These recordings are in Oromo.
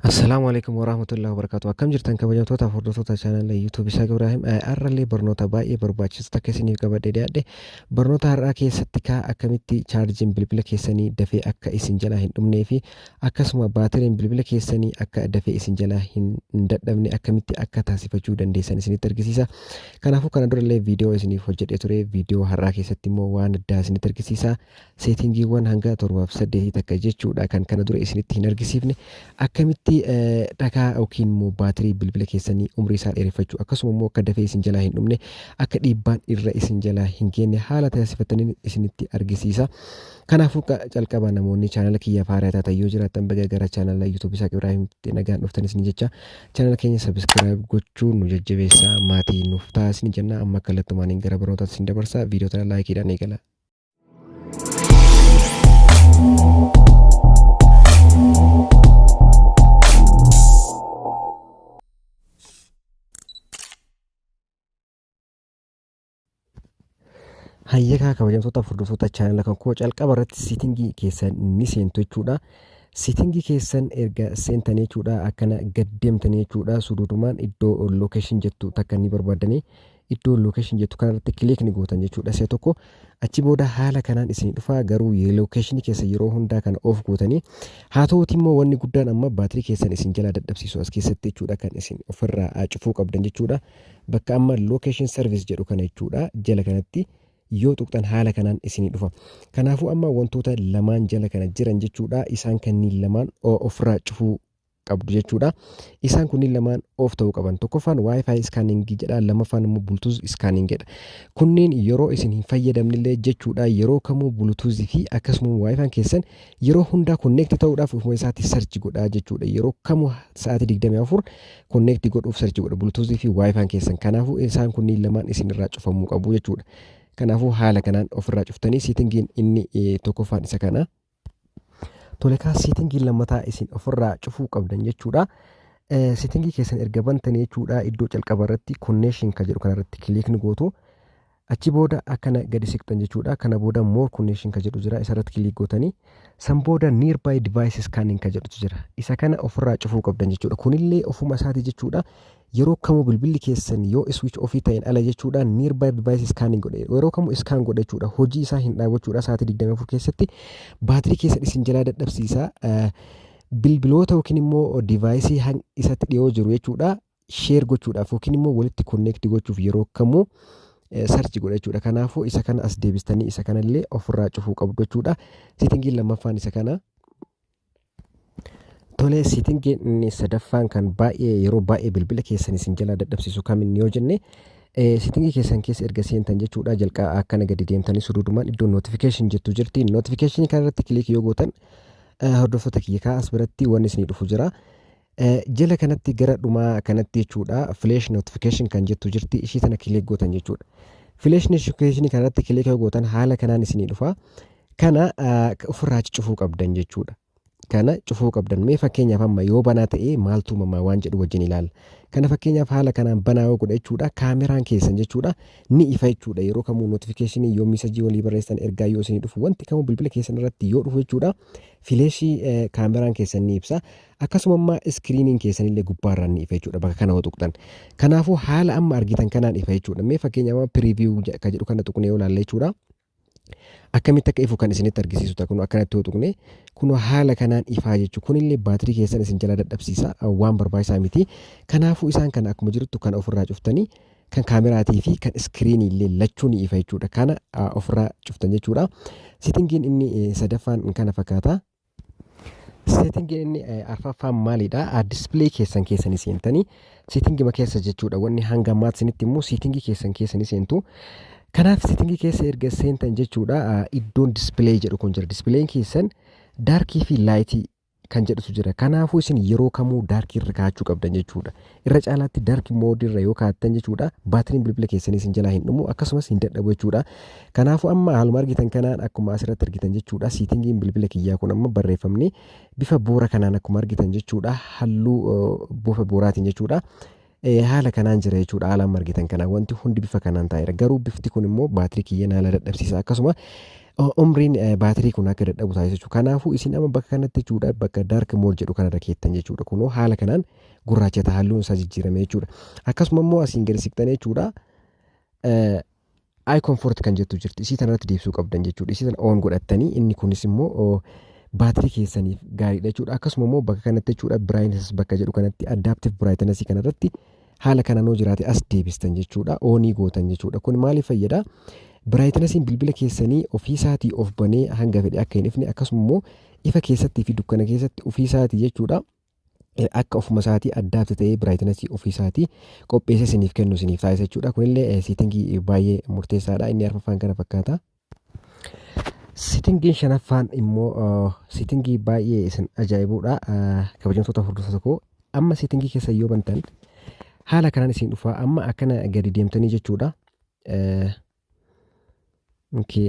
Assalaamu alaikum warahmatullahi wabarakatuh. Akkam jirtan, kabajamtoota fi hordoftoota chaanala YouTube Isaaq Ibrahim? Har'allee barnoota baay'ee barbaachisu takka isiniif qabadhee dhiyaadhe. Barnoota har'aa keessatti kaa akkamitti chaarjiin bilbila keessanii dafee akka isin jalaa hin dhumnee fi akkasuma baatiriin bilbila keessanii akka dafee isin jalaa hin dadhabne akkamitti akka taasifachuu dandeessan isinitti argisiisa. Kanaafuu kana durallee viidiyoo isiniif hojjedhee ture. Viidiyoo har'aa keessatti immoo waan addaa isinitti argisiisa. Seetingiiwwan hanga torbaaf saddeetii takka jechuudha, kan kana dura isinitti hin argisiifne, akkamitti dhakaa yookiin immoo baatirii bilbila keessanii umrii isaa dheereffachuu, akkasuma immoo akka dafee isin jalaa hin dhumne, akka dhiibbaan irra isin jalaa hin geenye haala taasifataniin isinitti argisiisa. Kanaafuu calqaba namoonni chaanala kiyyaaf haaraa taatan yoo jiraattan, baga gara chaanala YouTube Isaaq Ibraahimitti nagaan dhuftan isin jecha, chaanala keenya subscribe gochuun nu jajjabeessaa, maatii nuuf ta'a isin jenna. Amma kallattumaaniin gara barnootaatti isin dabarsa. Viidiyoo tana laayikiidhaan eegala. Hayyakaa, kabajamtoota hordoftoota chaanala kan koo, calqaba irratti siitingii keessan ni seentu jechuudha. Siitingii keessan erga seentan jechuudha, akkana gad deemtanii jechuudha, suduudumaan iddoo location jettu takka ni barbaadanii, iddoo location jettu kanarratti click ni gootan jechuudha si'a tokko. Achi booda haala kanaan isin dhufa. Garuu location keessa yeroo hundaa kana off gootanii haa ta'uuti immoo, wanni guddaan amma baatirii keessan isin jalaa dadhabsiisu as keessatti jechuudha, kan isin ofirraa cufuu qabdan jechuudha, bakka amma location service jedhu kana jechuudha. Jala kanatti yoo tuqxan haala kanaan isinii dhufa. Kanaafuu amma wantoota lamaan jala kana jiran jechuudha, isaan kanneen lamaan ofirraa cufuu qabdu jechuudha. Isaan kunniin lamaan off ta'uu qaban. Tokkoffaan Wi-Fi scanning jedha, lammaffaan immoo Bluetooth scanning jedha. Kunniin yeroo isin hin fayyadamnillee jechuudha, yeroo kamuu Bluetooth fi akkasuma Wi-Fi keessan yeroo hundaa connect ta'uudhaaf ofuma isaatti search godha jechuudha. Yeroo kamuu sa'aatii 24 connect godhuuf search godha Bluetooth fi Wi-Fi keessan. Kanaafuu isaan kunniin lamaan isin irraa cufamuu qabu jechuudha. Kanaafuu haala kanaan ofirraa cuftanii, siitingiin inni tokkoffaan isa kana. Tole kaa, siitingiin lammataa isin ofirraa cufuu qabdan jechuudha. Siitingii keessan erga bantanii jechuudha, iddoo calqaba irratti connection kan jedhu kanarratti click ni gootu. Achi booda akkana gadi siqxan jechuudha. Kana booda more connection kan jedhu jira, isarratti click gootanii. San booda nearby device scanning kan jedhutu jira. Isa kana ofirraa cufuu qabdan jechuudha. Kunillee ofuma isaati jechuudha. Yeroo kamuu bilbilli keessan yoo switch off ta'een ala jechuudha, nearby device scanning godhe yeroo kamuu scan godhe jechuudha. Hojii isaa hin dhaabu jechuudha. Sa'aatii 24 keessatti baatirii keessan isin jalaa dadhabsiisa. Bilbiloota yookiin immoo device isatti dhiyoo jiru jechuudha, share gochuudhaaf yookiin immoo walitti connect gochuuf yeroo kamuu search godha jechuudha. Kanaafuu isa kana as deebistanii isa kanallee ofirraa cufuu qabdu jechuudha. Siitingiin lammaffaan isa kana. Tole, siitingiin inni sadaffaan kan baay'ee yeroo baay'ee bilbila keessan isin jalaa dadhabsiisu kaminni yoo jenne, siitingii keessan keessa erga seentan jechuudha, jalqaba akkana gadi deemtanii suduudumaan iddoo notification jettu jirti. Notification kanarratti click yoo gootan, hordoftoota kiyya kaa, as biratti wanni isinii dhufu jira. Jala kanatti gara dhumaa kanatti jechuudha, flash notification kan jettu jirti, ishii tana click gootan jechuudha. Flash notification kanarratti click yoo gootan haala kanaan isinii dhufa. Kana ofirraa cufuu qabdan jechuudha. Kana cufuu qabdan. Mee fakkeenyaaf amma yoo banaa ta'ee maaltu uumamaa waan jedhu wajjin ilaalla. Kana fakkeenyaaf haala kanaan banaa yoo godhe jechuudha, kaameraan keessan jechuudha ni ifa jechuudha. Yeroo kamuu notification yoo message walii barreessan, ergaa yoo isinii dhufu, wanti kamuu bilbila keessan irratti yoo dhufu jechuudha, flashii kaameraan keessan ni ibsa. Akkasuma immoo iskiriiniin keessan illee gubbaarraan ni ifa jechuudha bakka kana yoo tuqxan. Kanaafuu haala amma argitan kanaan ifa jechuudha. Mee fakkeenyaaf amma preview ka jedhu kana tuqnee yoo ilaalle jechuudha, akkamitti akka ifu kan isinitti argisiisu ta'a. Kun akkanatti yoo tuqne, kun haala kanaan ifaa jechuudha. Kunillee baatirii keessan isin jalaa dadhabsiisa, waan barbaachisaa miti. Kanaafuu isaan kana akkuma jirtu kana ofirraa cuftanii, kan kaameraatii fi kan iskiriinii illee lachuu ni ifa jechuudha. Kana ofirraa cuftan jechuudha. Seetingiin inni sadaffaan kana fakkaata. Seetingiin inni arfaffaan maalidha? Display keessan keessanii seentanii, seetingima keessa jechuudha. Wanni hanga ammaatti isinitti immoo seetingii keessan keessanii seentu. Kanaaf seetingii keessa erga seentan jechuudha, iddoon display jedhu kun jira. Displayn keessan darkii fi lightii kan jedhutu jira. Kanaafuu isin yeroo kamuu darkii irra kaa'achuu qabdan jechuudha. Irra caalaatti dark mode irra yoo kaa'attan jechuudha, baatiriin bilbila keessanii isin jalaa hin dhumu, akkasumas hin dadhabu jechuudha. Kanaafuu amma haaluma argitan kanaan, akkuma asirratti argitan jechuudha, siitingiin bilbila kiyyaa kun amma barreeffamni bifa boora kanaan akkuma argitan jechuudha, halluu bofa booraatiin jechuudha. Haala kanaan jira jechuudha. Haala amma argitan kana wanti hundi bifa kanaan taa'eera. Garuu bifti kun immoo baatirii kiyya haala dadhabsiisa. Akkasuma umriin baatirii kun akka dadhabu taasisa jechuudha. Kanaafuu isin amma bakka kanatti jechuudha, bakka dark mode jedhu kanarra keettan jechuudha. Kunoo haala kanaan gurraachata, halluun isaa jijjiirame jechuudha. Akkasuma immoo asiin gadi siqtan jechuudha. Eye comfort kan jettu jirti. Isii tanarratti deebisuu qabdan jechuudha. Isii tana on godhattanii inni kunis immoo baatirii keessaniif gaariidha jechuudha. Akkasuma immoo bakka kanatti jechuudha, brightness bakka jedhu kanatti, adaptive brightness kanarratti haala kanaan yoo jiraate as deebistan jechuudha. On gootan jechuudha. Kun maaliif fayyada? Brightnessiin bilbila keessanii ofiisaatii of banee hanga fedhe akka hin ifne, akkasuma immoo ifa keessattii fi dukkana keessatti ofiisaatii jechuudha. Akka ofuma isaatii adapt ta'ee brightnessii ofiisaatii qopheessee isiniif kennu isiniif taasisa jechuudha. Kunillee settingii baay'ee murteessaadha. Inni arfaffaan kana fakkaata. Settingiin shanaffaan immoo settingii baay'ee isin ajaa'ibudha. Kabajamtoota hordoftoota koo, amma settingii keessa yoo bantan haala kanaan isin dhufa. Amma akkana gadi deemtanii jechuudha.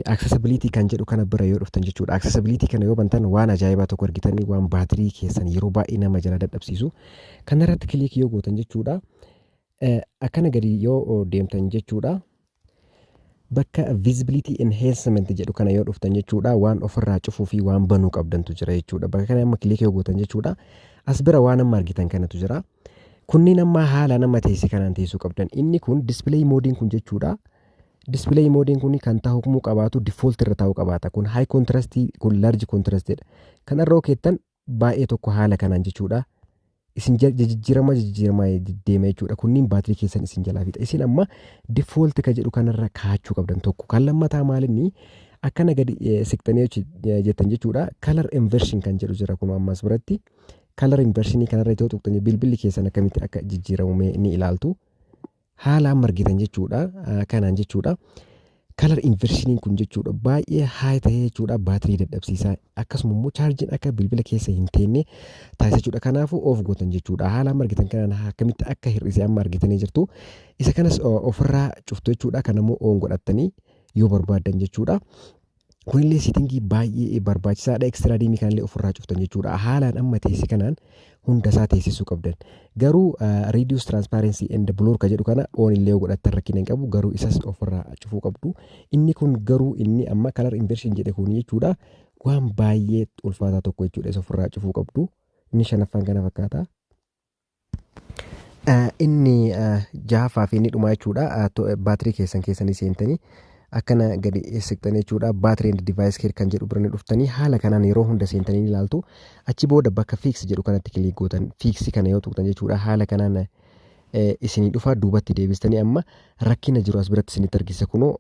Accessibility kan jedhu kana bira yoo dhuftan jechuudha. Accessibility kana yoo bantan waan ajaa'ibaa tokko argitanii, waan baatirii keessan yeroo baay'ee nama jala dadhabsiisu. Kanarratti click yoo gootan jechuudha. Akkana gadi yoo deemtan jechuudha. Bakka visibility enhancement jedhu kana yoo dhuftan jechuudha, waan ofirraa cufuu fi waan banuu qabdantu jira jechuudha. Bakka kana amma click yoo gootan jechuudha. As bira waan amma argitan kanatu jira. Kunniin amma haala nama teessee kanaan teessuu qabdan. Inni kun display modeiin kun jechuudha. Display modeiin kun kan taa'uu qabaatu default irra taa'uu qabaata. Kun high contrast, kun large contrast dha. Kanarra keettan baay'ee tokko haala kanaan jechuudha. Isin jijjiirama jijjiiramaa deema jechuudha. Kunniin baatirii keessan isin jalaa fixa. Isin amma default ka jedhu kanarra kaa'achuu qabdan tokko. Kan lammataa maalinni, akkana gadi siqxanii jettan jechuudha. Color inversion kan jedhu jira kun ammas biratti. Color inversionii kanarra yoo tuqxanii bilbilli keessan akkamitti akka jijjiiramu ni ilaaltu. Haala amma argitan jechuudha. Kanaan jechuudha. Color inversioniin kun jechuudha baay'ee high ta'ee jechuudha baatirii dadhabsiisaa, akkasuma immoo chaarjiin akka bilbila keessa hin teenne taasisa jechuudha. Kanaafuu off gootan jechuudha. Haala amma argitan kanaan akkamitti akka hir'ise amma argitanii jirtu. Isa kanas ofirraa cuftu jechuudha. Kan immoo on godhattanii yoo barbaaddan jechuudha. Kunillee settingii baay'ee barbaachisaadha. Extra dimii kanallee ofirraa cuftan jechuudha. Haalaan amma teesse kanaan hunda isaa teessisuu qabdan. Garuu reduce transparency and blur ka jedhu kana on illee godhattan rakkina hin qabu. Garuu isas ofirraa cufuu qabdu. Inni kun garuu inni amma color inversion jedhe kun jechuudha, waan baay'ee ulfaataa tokko jechuudha. Isa ofirraa cufuu qabdu. Inni shanaffaan kana fakkaata. Inni jahaffaa fi inni dhumaa jechuudha. Baatirii keessan keessanii seentanii akkana gadi siqxanii jechuudha. Battery and device care kan jedhu bira ni dhuftanii haala kanaan yeroo hunda seentanii ni ilaaltu. Achi booda bakka fix jedhu kanatti click gootan. Fix kana yoo tuqxan jechuudha, haala kanaan isinii dhufa. Duubatti deebistanii amma rakkina jiru as biratti isinitti argisiisa. Kunoo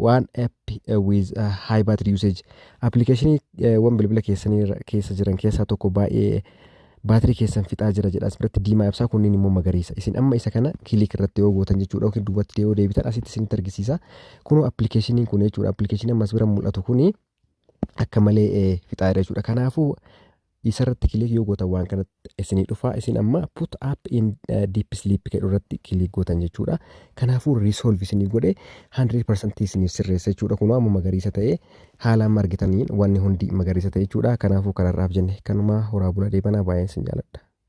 waan app with high battery usage, applicationii wan bilbila keessanii keessa jiran keessaa tokko baay'ee baatirii keessan fixaa jira jedha. As biratti diimaa ibsaa, kunniin immoo magariisa. Isin amma isa kana click irratti yoo gootan jechuudha, yookiin duubatti yoo deebitan asitti isinitti argisiisa. Kunoo applicationiin kun jechuudha, applicationii ammas bira mul'atu kuni akka malee fixaa jira jechuudha. Kanaafuu isarratti click yoo gootan waan kanatti isinii dhufa. Isin amma put app in deep sleep jedhu irratti click gootan jechuudha. Kanaafuu resolve isinii godhe, 100% isiniif sirreessa jechuudha. Kunoo amma magariisa ta'ee, haala amma argitaniin wanni hundi magariisa ta'e jechuudha. Kanaafuu kanarraaf jenne kanuma. Horaa bulaa, deebanaa, baay'een isin jaaladha.